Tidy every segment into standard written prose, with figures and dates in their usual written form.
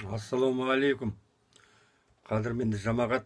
Ассалаумағалейкум, қадірменді жамағат.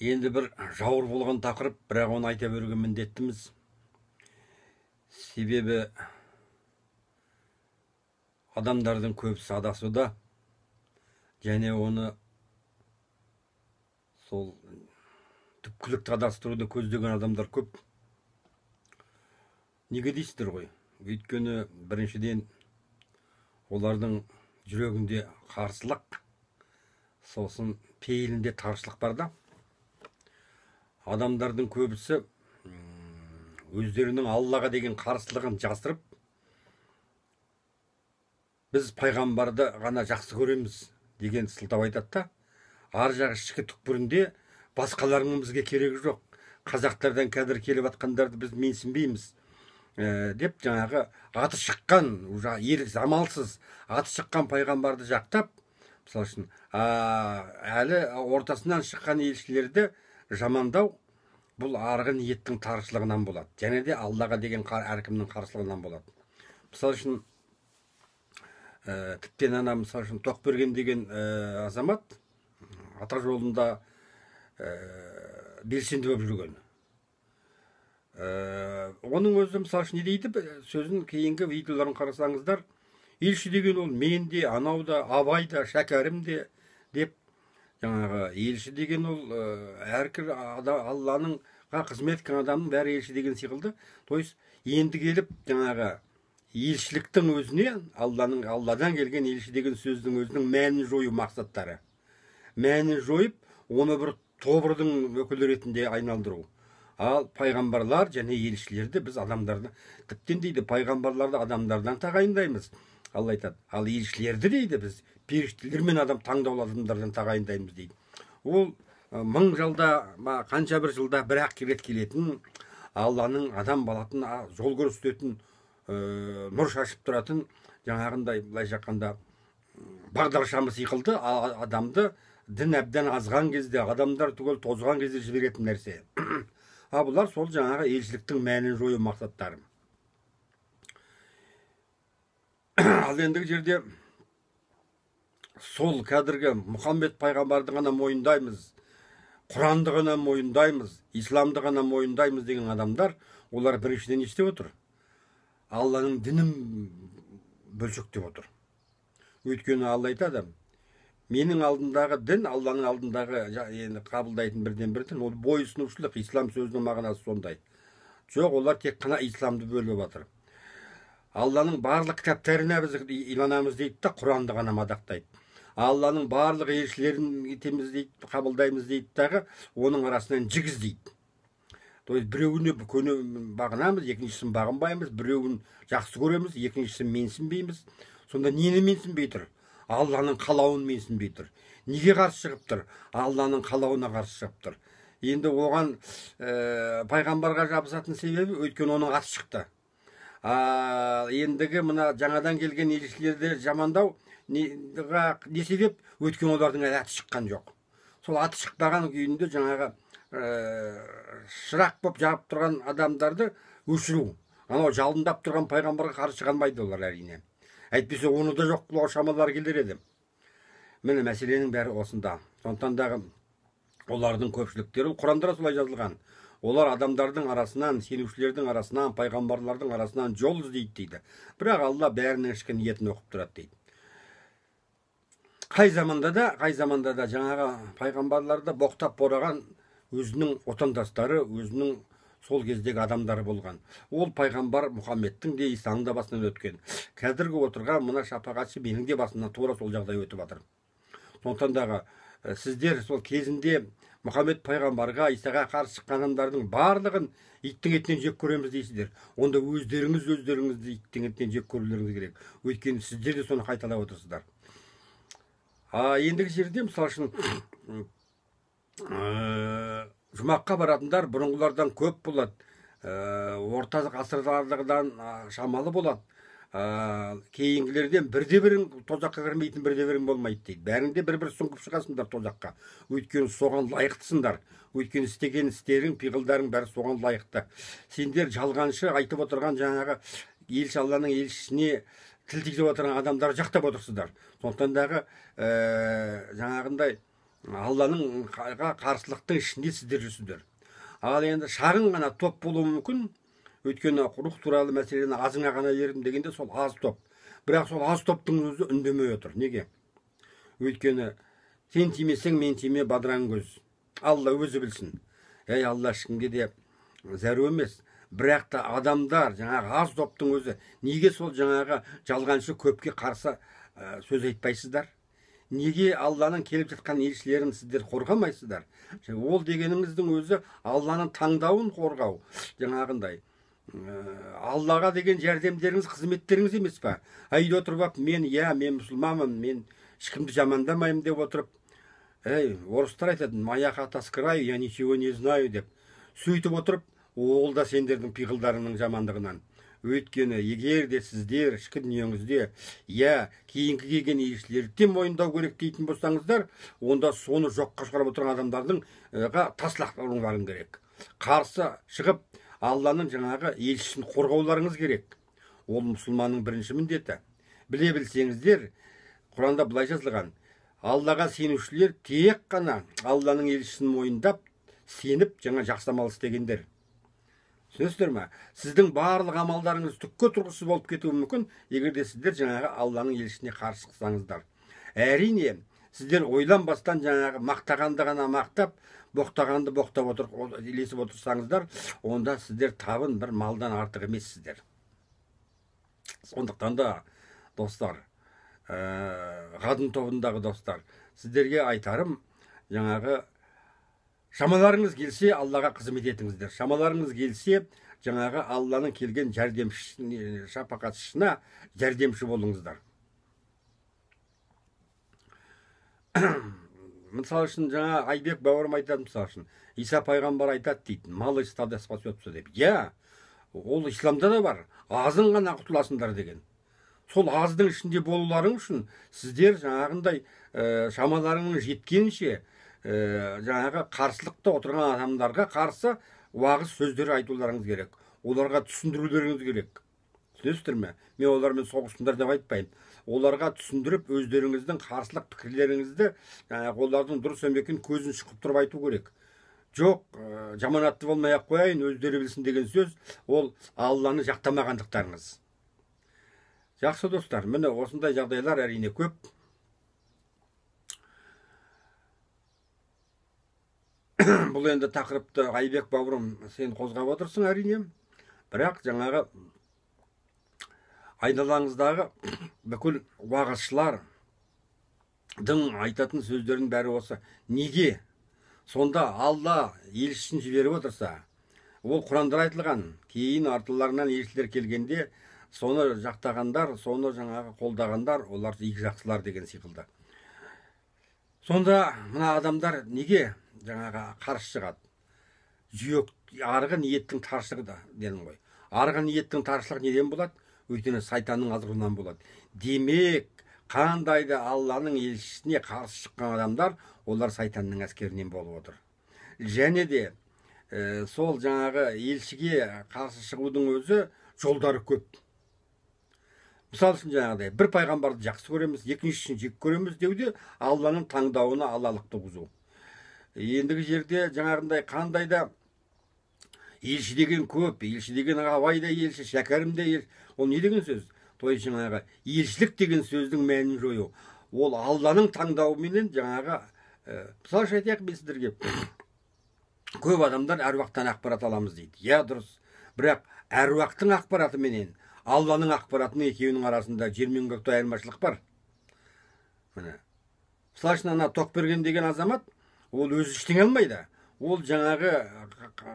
Енді бір жауыр болған тақырып, бірақ оны айта беруге міндеттіміз. Себебі адамдардың көбісі адасуда, және оны сол түпкілікті адастыруды көздеген адамдар көп. Неге дейсіздер ғой? Өйткені біріншіден олардың жүрегінде қарсылық, сосын пейілінде таршылық бар да. Адамдардың көбісі өздерінің Аллаға деген қарсылығын жасырып, біз пайғамбарды ғана жақсы көреміз деген сылтау айтады да. Ар жағы ішкі түкпірінде басқаларының бізге керегі жоқ, қазақтардан қазір келіп жатқандарды біз менсінбейміз деп жаңағы аты шыққан, уже амалсыз аты шыққан пайғамбарды жақтап, мысалы үшін, әлі ортасынан шыққан елшілерді жамандау, бұл арғы ниеттің таршылығынан болады, және де Аллаға деген әркімнің қарсылығынан болады. Мысалы үшін, тіптен ана, мысалы үшін, Тоқберген деген азамат ата жолында белсенді болып жүрген. Оның өзі, мысалы үшін, не дейді сөзін кейінгі видеоларын қарасаңыздар, елші деген ол мен де, анау да, Абай да, Шәкәрім де деп, жаңағы елші деген ол әркір Алланың қызмет еткен адамның бәрі елші деген сиқылды. То есть енді келіп жаңағы елшіліктің өзіне, Алланың, Алладан келген елші деген сөздің өзінің мәнін жою мақсаттары. Мәнін жойып, оны бір тобырдың өкілі ретінде айналдыру. Ал пайғамбарлар және елшілерді біз адамдарды, тіптен дейді, пайғамбарларды адамдардан тағайындаймыз. Алла айтады, ал елшілерді дейді біз періштелер мен адам таңдаулы адамдардан тағайындаймыз дейді. Ол мың жылда, қанша бір жылда бір-ақ рет келетін, Алланың адам балатын жол көрсететін, нұр шашып тұратын, жаңағындай былайша айтқанда бағдаршамы сиқылды адамды дін әбден азған кезде, адамдар түгел тозған кезде жіберетін нәрсе. А бұлар сол жаңағы елшіліктің мәнін жою мақсаттары. Ал ендігі жерде сол кәдіргі Мұхаммед пайғамбарды ғана мойындаймыз, Құранды ғана мойындаймыз, исламды ғана мойындаймыз деген адамдар, олар біріншіден не істеп отыр? Алланың дінін бөлшектеп отыр. Өйткені Алла айтады, менің алдымдағы дін, Алланың алдындағы енді қабылдайтын бірден бір дін, ол бойұсынушылық, ислам сөзінің мағынасы сондай. Жоқ, олар тек қана исламды бөліп жатыр. Алланың барлық кітаптарына біз иланамыз дейді да, Құранды ғана мадақтайды. Алланың барлық елшілерін етеміз дейді, қабылдаймыз дейді дағы, оның арасынан жік іздейді. То есть біреуіне көне бағынамыз, екіншісін бағынбаймыз, біреуін жақсы көреміз, екіншісін менсінбейміз. Сонда нені менсінбей тұр? Алланың қалауын менсінбей тұр. Неге қарсы шығып тұр? Алланың қалауына қарсы шығып тұр. Енді оған пайғамбарға жабысатын себебі, өйткені оның аты шықты. Ендігі мына жаңадан келген елшілерді жамандау не себеп? Өйткені олардың әлі аты шыққан жоқ. Сол аты шықпаған күйінде жаңағы шырақ боп жағып тұрған адамдарды өшіру. Анау жалындап тұрған пайғамбарға қарсы шыға алмайды олар әрине. Әйтпесе оны да жоқ қылуға шамалары келер еді. Міне мәселенің бәрі осында. Сондықтан дағы олардың көпшіліктері, Құранда солай жазылған. Олар адамдардың арасынан, сенушілердің арасынан, пайғамбарлардың арасынан жол іздейді дейді. Бірақ Алла бәрінің ішкі ниетін оқып тұрады дейді. Қай заманда да, қай заманда да жаңағы пайғамбарларды боқтап бораған өзінің отандастары, өзінің сол кездегі адамдары болған. Ол пайғамбар Мұхаммедтің де, Исаның да басынан өткен. Қазіргі отырған мына шапағатшы менің де басымнан тура сол жағдай өтіп жатыр. Сондықтан дағы сіздер сол кезінде Мұхаммед пайғамбарға, Исаға қарсы шыққан адамдардың барлығын иттің етінен жек көреміз дейсіздер. Онда өздеріңіз өздеріңізді иттің етінен жек көрулеріңіз керек. Өйткені сіздер де соны қайталап отырсыздар. Ендігі жерде, мысалы үшін, жұмаққа баратындар бұрынғылардан көп болады, орта ғасырлардағыдан шамалы болады. Кейінгілерден бірде бірің тозаққа кірмейтін бірде бірің болмайды дейді. Бәріңде бір-бір сүңгіп шығасыңдар тозаққа. Өйткені соған лайықтысыңдар. Өйткені істеген істерің, пиғылдарың бәрі соған лайықты. Сендер жалғаншы айтып отырған жаңағы елші, Алланың елшісіне тіл тигізіп отырған адамдарды жақтап отырсыздар. Сондықтан дағы жаңағындай Алланың қарсылықтың ішінде сіздер жүрсіздер. Ал енді шағын ғана топ болуы мүмкін. Өйткені рух туралы мәселені азыңа ғана бердім дегенде сол аз топ. Бірақ сол аз топтың өзі үндемей отыр. Неге? Өйткені сен тимесең, мен тиме, бадыраң көз. Алла өзі білсін. Әй, Алла ешкімге де зәру емес. Бірақ та адамдар, жаңағы аз топтың өзі, неге сол жаңағы жалғаншы көпке қарсы сөз айтпайсыздар? Неге Алланың келіп жатқан елшілерін сіздер қорғамайсыздар? Ол дегеніңіздің өзі Алланың таңдауын қорғау, жаңағындай. Аллаға деген жәрдемдеріңіз, қызметтеріңіз емес па? Үйде отырып алып, мен, иә, мен мұсылманмын, мен ешкімді жамандамаймын деп отырып, әй, орыстар айтады, моя хата с краю, я ничего не знаю деп. Сөйтіп отырып, ол да сендердің пиғылдарыңның жамандығынан. Өйткені егер де сіздер ішкі дүниеңізде, иә, кейінгі келген елшілерді де мойындау керек дейтін болсаңыздар, онда соны жоққа шығарып отырған адамдардың тас лақтыруларың керек. Қарсы шығып, Алланың жаңағы елшісін қорғауларыңыз керек. Ол мұсылманның бірінші міндеті. Біле білсеңіздер, Құранда былай жазылған: Аллаға сенушілер тек қана Алланың елшісін мойындап, сеніп, жаңа жақсы амал істегендер. Түсінесіздер ме? Сіздің барлық амалдарыңыз түкке тұрғысыз болып кетуі мүмкін, егер де сіздер жаңағы Алланың елшісіне қарсы шықсаңыздар. Әрине, сіздер ойланбастан жаңағы мақтағанды ғана мақтап, боқтағанды боқтап отырып, ілесіп отырсаңыздар, онда сіздер табын бір малдан артық емессіздер. Сондықтан да, достар, Ғадын тобындағы достар, сіздерге айтарым, жаңағы шамаларыңыз келсе Аллаға қызмет етіңіздер. Шамаларыңыз келсе жаңағы Алланың келген жәрдемшісіне, шапағатшысына жәрдемші болыңыздар. Мысал үшін жаңа Айбек бауырым айтады, мысал үшін Иса пайғамбар айтады дейді, малый стадо спасется деп. Иә, ол исламда да бар, азын ғана құтыласыңдар деген. Сол аздың ішінде болуларың үшін сіздер жаңағындай шамаларыңның жеткенше жаңағы қарсылықта отырған адамдарға қарсы уағыз сөздер айтуларыңыз керек. Оларға түсіндірулеріңіз керек. Түсінесіздер ме? Мен олармен соғысыңдар деп айтпаймын. Оларға түсіндіріп, өздеріңіздің қарсылық пікірлеріңізді, жаңағы олардың дұрыс емес екенін көзін шұқып тұрып айту керек. Жоқ, жаманатты болмай ақ қояйын, өздері білсін деген сөз, ол Алланы жақтамағандықтарыңыз. Жақсы достар, міне осындай жағдайлар әрине көп. Бұл енді тақырыпты Айбек бауырым сен қозғап отырсың әрине. Бірақ жаңағы айналаңыздағы бүкіл уағызшылардың айтатын сөздерінің бәрі осы. Неге? Сонда Алла елшісін жіберіп отырса, ол Құранда айтылған, кейін артыларынан елшілер келгенде соны жақтағандар, соны жаңағы қолдағандар, олар игі жақсылар деген сықылды. Сонда мына адамдар неге жаңағы қарсы шығады? Жүйек, арғы ниеттің таршылығы да дедім ғой. Арғы ниеттің таршылығы неден болады? Өйткені сайтанның азғыруынан болады. Демек, қандай да Алланың елшісіне қарсы шыққан адамдар, олар сайтанның әскерінен болып отыр. Және де сол жаңағы елшіге қарсы шығудың өзі жолдары көп. Мысал үшін жаңағыдай бір пайғамбарды жақсы көреміз, екіншісін жек көреміз деуде Алланың таңдауына алалық туғызу. Ендігі жерде жаңағындай қандай да елші деген көп, елші деген Абай да елші, Шәкәрім де елші. Ол не деген сөз? То есть жаңағы елшілік деген сөздің мәнін жою. Ол Алланың таңдауыменен жаңағы, мысал үшін айтайық мен сіздерге, көп адамдар әруақтан ақпарат аламыз дейді. Иә, дұрыс. Бірақ әруақтың ақпаратыменен Алланың ақпаратының екеуінің арасында жер мен көкте айырмашылық бар. Міне. Мысал үшін ана Тоқберген деген азамат, ол өзі ештеңе алмайды. Ол жаңағы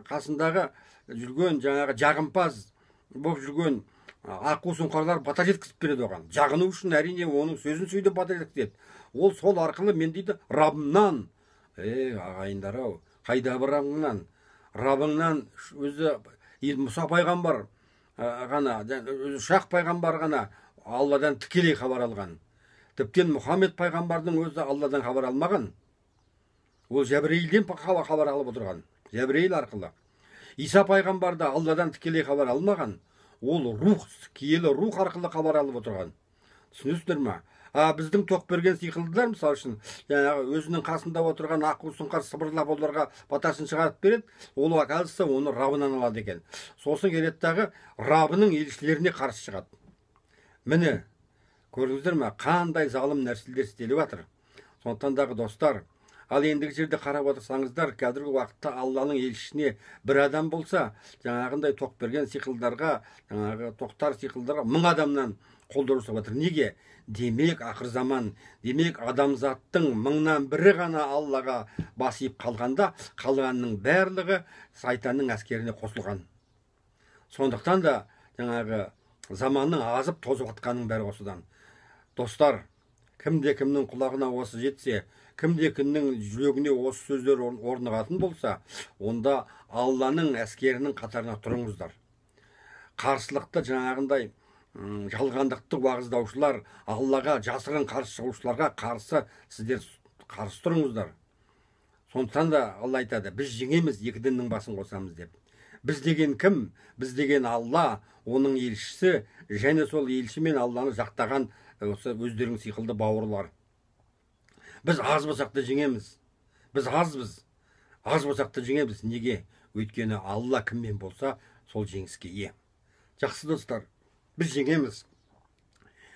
қасындағы жүрген, жаңағы жағымпаз болып жүрген аққу сұңқарлар бата жеткізіп береді оған. Жағыну үшін әрине оның сөзін сөйлеп бата жеткізеді. Ол сол арқылы мен дейді Рабымнан, ағайындар ау, қайда бір Рабыңнан? Рабыңнан өзі Мұса пайғамбар ғана, үш-ақ пайғамбар ғана Алладан тікелей хабар алған. Тіптен Мұхаммед пайғамбардың өзі Алладан хабар алмаған. Ол Жәбірейілден хабар алып отырған. Жәбірейіл арқылы. Иса пайғамбар да Алладан тікелей хабар алмаған. Ол рух, киелі рух арқылы хабар алып отырған. Түсінесіздер ме? А біздің Тоқберген сиқылдылар, мысалы үшін, жаңағы өзінің қасында отырған аққу сұңқар сыбырлап оларға батасын шығарып береді, ол оказывается оны Рабынан алады екен. Сосын келеді дағы Рабының елшілеріне қарсы шығады. Міне, көрдіңіздер ме, қандай залым нәрселер істеліп жатыр. Сондықтан дағы достар, ал ендігі жерде қарап отырсаңыздар, қазіргі уақытта Алланың елшісіне бір адам болса, жаңағындай Тоқберген сиқылдарға, жаңағы Тоқтар сиқылдарға 1000 адамнан қолдау жасап жатыр. Неге? Демек, ақыр заман, демек, адамзаттың 1000-нан бірі ғана Аллаға бас иіп қалғанда, қалғанның барлығы сайтанның әскеріне қосылған. Сондықтан да жаңағы заманның азып тозып жатқанының бәрі осыдан. Достар, кімде кімнің құлағына осы жетсе, кімде кімнің жүрегіне осы сөздер орнығатын болса, онда Алланың әскерінің қатарына тұрыңыздар. Қарсылықты жаңағындай жалғандықты уағыздаушылар, Аллаға жасырын қарсы шығушыларға қарсы сіздер қарсы тұрыңыздар. Сондықтан да Алла айтады, біз жеңеміз, екі діннің басын қосамыз деп. Біз деген кім? Біз деген Алла, оның елшісі, және сол елші мен Алланы жақтаған осы өздерің сиқылды бауырлар. Біз аз болсақ та жеңеміз. Біз азбыз. Аз болсақ та жеңеміз. Неге? Өйткені Алла кіммен болса, сол жеңіске ие. Жақсы достар, біз жеңеміз.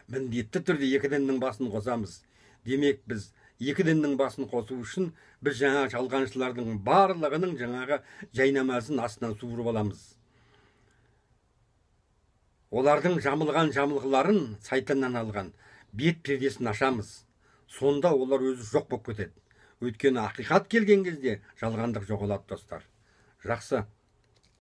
Міндетті түрде екі діннің басын қосамыз. Демек, біз екі діннің басын қосу үшін біз жаңа жалғаншылардың барлығының жаңағы жайнамазын астынан суырып аламыз. Олардың жамылған жамылғыларын сайтаннан алған бет пердесін ашамыз. Сонда олар өзі жоқ болып кетеді. Өйткені ақиқат келген кезде жалғандық жоғалады, достар. Жақсы.